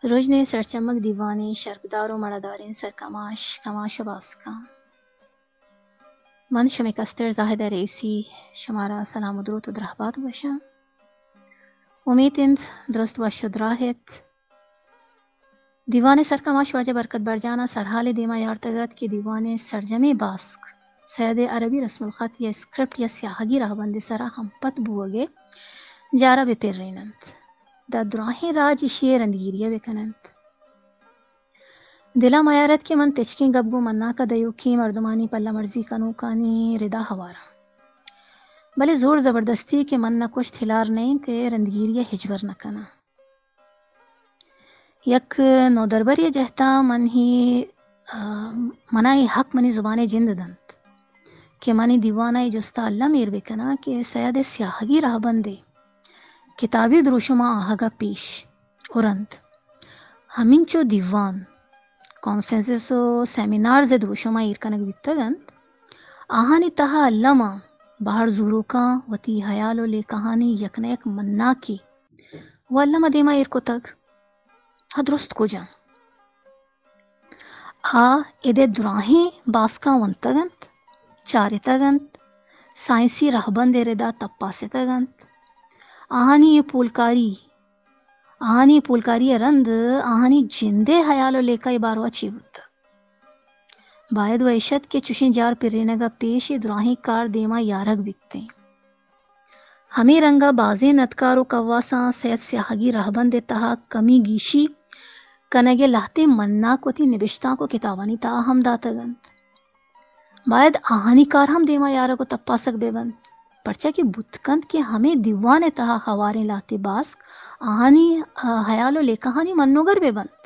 روژنیں سرچمگ دیوان ءِ شرپدار ءُ مڑاداریں سرکماش، کماش ءُ باسکاں۔ من شمئے کستر زاہدہ رئیسی شمارا سلام ءُ دروت ءُ درہبات گوشاں۔ امیت انت درست وش ءُ دراہ ات۔ دیوان ءِ سرکماش واجہ برکت برجان ءَ سرحال ءِ دیما یارتگ ات کہ دیوان ءِ سرجمیں باسک سید ءِ عربی رسم الخط یا اسکرپٹ یا سیاہگی رہبند ءِ سرا ہمپت بوگ ءِ جارا بہ پرین انت، داں دراہیں راج ایشی ءِ رندگیری ءَ بہ کن انت۔ دل ءَ میار ات کہ من تچکیں گپ گوں مناک ءَ دئیوکیں مردمانی پلہ مرزی کنوکانی ردا ہوار آں، بلے زور زبردستی کہ من نہ کشت ہلار نہ انت ءُ رندگیری ءَ ہچبر نہ کناں۔ یک نودربرے ءِ جہت ءَ من ہی، آ، منا اے حق منی زبان ءِ جند دنت کہ من اے دیوان ءَ اے جست ءَ الم ایر بہ کناں کہ سید ءِ سیاہگی رہبند ءِ کتابی دروشم ءَ آہگ ءَ پیش ءُ رند ہمینچو دیوان، کانفرنسز ءُ سیمینارز ءِ دروشم ءَ ایر کنگ بیتگ انت، آہانی تہا الم ءَ بہر زوروکاں وتی ہیال ءُ لیکہانی یک نہ یک مناکے ءُ الم ءَ دیما ایر کتگ۔ آ درست کجام؟ آ اد ءِ دراہیں باسکاں ونتگ انت، چارتگ انت، سائنسی رہبند ءِ ردا تپاستگ انت۔ آہانی اے پولکاری، آہانی اے پولکاری ءَ رند آہانی جند ءِ ہیال ءُ لیکہ ءِ باروا چی بوتگ؟ باید وَ اِش اَت کہ چشیں جار پرینگ ءَ پیش اے دراہیں کار دیما یارگ بیتیں۔ ہمے رنگ ءَ بازیں ندکار ءُ کواساں سید سیاہگی رہبند ءِ تہا کمی گیشی کنگ ءِ لہتیں مناک وتی نبشتانک ءُ کتابانی تہا ہم داتگ اَنت۔ باید آہانی کار ہم دیما یارگ ءُ تپاسگ بہ بنت، پرچا کہ بوت کنت کہ ہمے دیوان ءِ تہا ہواریں لہتے باسک آہانی، آ، ہیال ءُ لیکہانی منوگر بہ بنت۔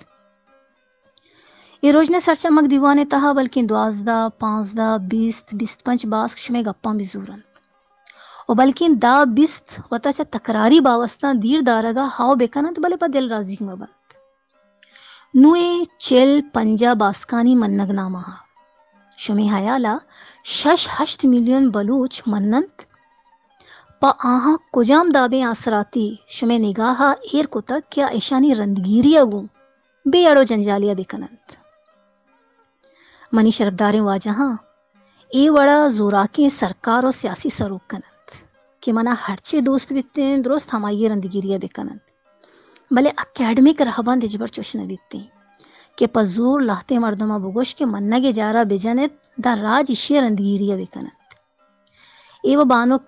اے روژن ءِ سرچمگ دیوان ءِ تہا بلکیں دوازدہ، پانزدہ، بیست، بیست پنچ باسک شمئے گپاں بہ زور اَنت۔ ءُ بلکیں دہ بیست وتا چہ تکراری باوستاں دیر دارگ ءَ ہئو بہ کن اَنت، بلے پہ دل رازیگ مہ بنت۔ نوں اے چل پنجاہ باسکانی منگ نامہ ءَ شمئے ہیال ءَ شش ہشت ملین بلوچ من اَنت؟ پہ آہاں کجام دابیں آسراتی شمئے نگاہ ءَ ایر کتگ کہ آ اشانی رندگیری ءَ گوں بے اڑ ءُ جنجالے ءَ بہ کن اَنت؟ منی شرپداریں واجہاں، اے وڑ ءَ زوراکیں سرکار ءُ سیاسی سروک کن اَنت کہ من ءَ ہرچے دوست بیتیں، درست ہمائی ءِ رندگیری ءَ بہ کن اَنت۔ بلے اکیڈمک رہبند ہچبر چش نہ بیتیں کہ پہ زور لہتیں مردماں بگوش کہ منگ ءِ جار ءَ بہ جن اِت، داں راج ایشی ءِ رندگیری ءَ بہ کن اَنت۔ اے وَ بانک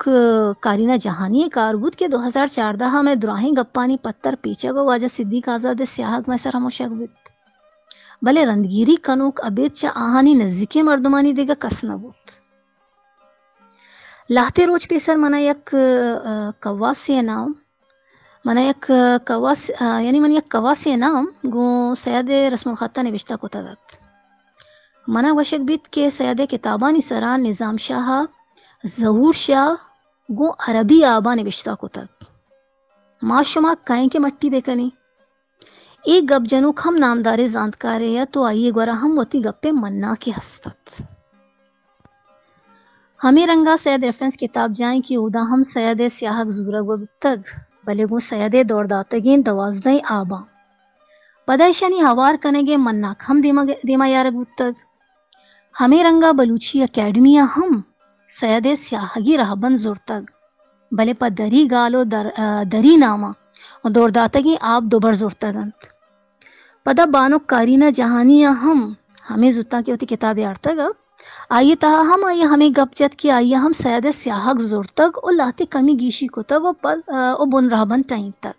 کارینا جہانی ءِ کار بوت کہ دو ہزار چاردہ ءَ مئے دراہیں گپانی پتر پیچگ ءُ واجہ صدیق آزاد ءِ سیاہگ مئے سرا مشگ بیت۔ بلے رندگیری کنوک ابید چہ آہانی نزیکیں مردمانی دگہ کس نہ بوت۔ لہتے روچ پیسر من ءَ یک، آ، کواسے ءِ نام، من ءَ یک کواس، آ، یعنی من یک کواسے ءِ نام گوں سید ءِ رسم الخط ءَ نبشتہ کتگ اَت۔ من ءَ گوشگ بیت کہ سید ءِ کتابانی سرا نظام شاہ ءَ ظہور شاہ گوں عربی آباں نبشتہ کتگ۔ ما شما کئے ایں کہ مٹی بہ کنیں؟ اے گپ جنوک ہم نامداریں زانتکارے اَت ءُ آئی ءِ گورا ہم وتی گپ ءِ مناکے ہست اَت۔ ہمے رنگ ءَ سید ریفرنس کتاب جاہیں کہ اودا ہم سید ءِ سیاہگ زورگ بوتگ، بلے گوں سید ءِ دور داتگیں دوازدہیں آباں پدا ایشانی ہوار کنگ ءِ مناک ہم دیما، دیما یارگ بوتگ۔ ہمے رنگ ءَ بلوچی اکیڈمی ءَ ہم سید ءِ سیاہگی رہبند زرتگ، بلے پہ دری گال ءُ در-، آ، دری نام ءَ دور داتگیں آب دوبر زرتگ اَنت۔ پدا بانک کارینا جہانی ءَ ہم ہمے زوتاں کہ وتی کتابے آرتگ اَت، آئی ءِ تہا ہم آئی ءَ ہمے گپ جت کہ آئی ءَ ہم سید ءِ سیاہگ زرتگ ءُ لہتے کمی گیشی کتگ ءُ پد، آ، ءُ بن رہبند ٹہینتگ۔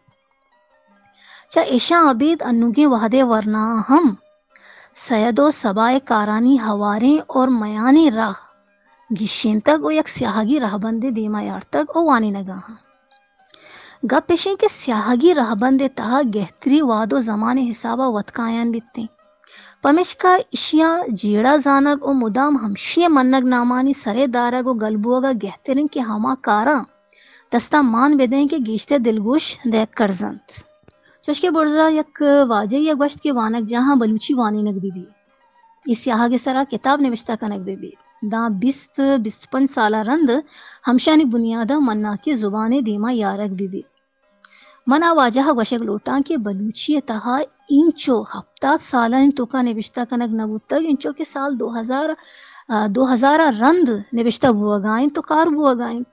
چہ اشاں ابید انوگیں وہد ءِ ورناہاں ہم سید ءُ صبا ءِ کارانی ہواریں اور میانیں راہ گیشینتگ ءُ یک سیاہگی رہبندے دیما یارتگ ءُ وانینگ ءَ آں۔ گپ اش اِنت کہ سیاہگی رہبند ءِ تہا گہتری وہد ءُ زمان ءِ حساب ءَ وت کایان بیتیں۔ پمیشکا اشی ءَ جیڑہ زانگ ءُ مدام ہمشی ءِ منگ نامانی سر ءَ دارگ ءُ گل بوگ ءَ گہتر اِنت کہ ہما کاراں دست ءَ مان بدئیں کہ گیشتر دلگوش دئیگ کرز اَنت۔ چوشکہ برزا یک واجہے ءَ گوشت کہ وانگجاہاں بلوچی وانینگ بہ بیت، اے سیاہگ ءِ سرا کتاب نبشتہ کنگ بہ بیت، داں بیست، بیست پنچ سال ءَ رند ہمشانی بنیاد ءَ مناکیں زبانے دیما یارگ بہ بیت۔ من آ واجہ ءَ گوشگ لوٹاں کہ بلوچی ءِ تہا اینچو ہپتاد سالانی توکا نبشتہ کنگ نہ بوتگ، اینچو کہ سال دو ہزار، آ، دو ہزار ءَ رند نبشتہ بوگا انت و کار بوگا انت۔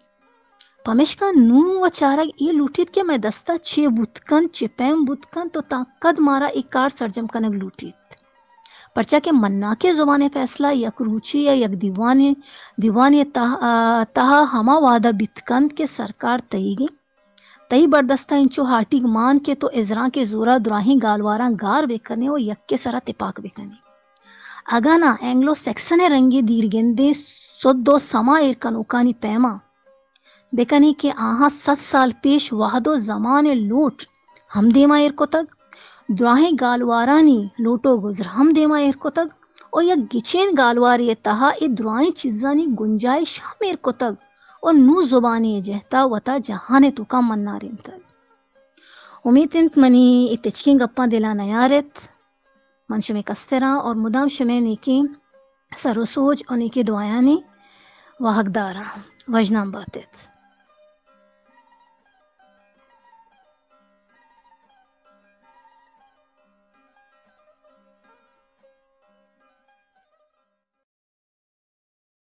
پمیشکا نوں و چارگ اے لوٹیت کہ مئے دستا چے بوت کنت، چے پیم بوت کنت و تاں کد مارا اے کار سرجم کنگ لوٹیت۔ پرچا کہ مناکیں زبان ءِ پیسلہ یک روچے یا یک دیوانے، دیوانے تہ-، آ، تہا ہما وہدا بیت کنت کہ سرکار تئیگ انت۔ تئی بردستا انچو ہاٹیگ مان کہ تو ازرانکے زورا دراہیں گالواراں گار بکنے و یکے سرا تپاک بکنے۔ اگاں نا اینگلو سیکسن ءِ رنگیں دیرگندیں سد و سما ایر کنوکانی پیما بکنی کہ آہاں صد سال پیش وہد و زمان ءِ لوٹ ہم دیما ایر کتگ، دراہیں گالوارانی لوٹ و گزر ہم دیما ایر کتگ و یک گچین گالوارے ءِ تہا اے دراہیں چیزانی گنجائش ہم ایر کتگ و نوں زبانے ءِ جہتا وتا جہان ءِ توکا منارینتگ۔ امیت انت منی اے تچکیں گپاں دلا نیارت۔ من شمے کستراں اور مدام شمے نیکیں سر و سوج و نیکیں دعایانی واہگداراں۔ وژنام باتت۔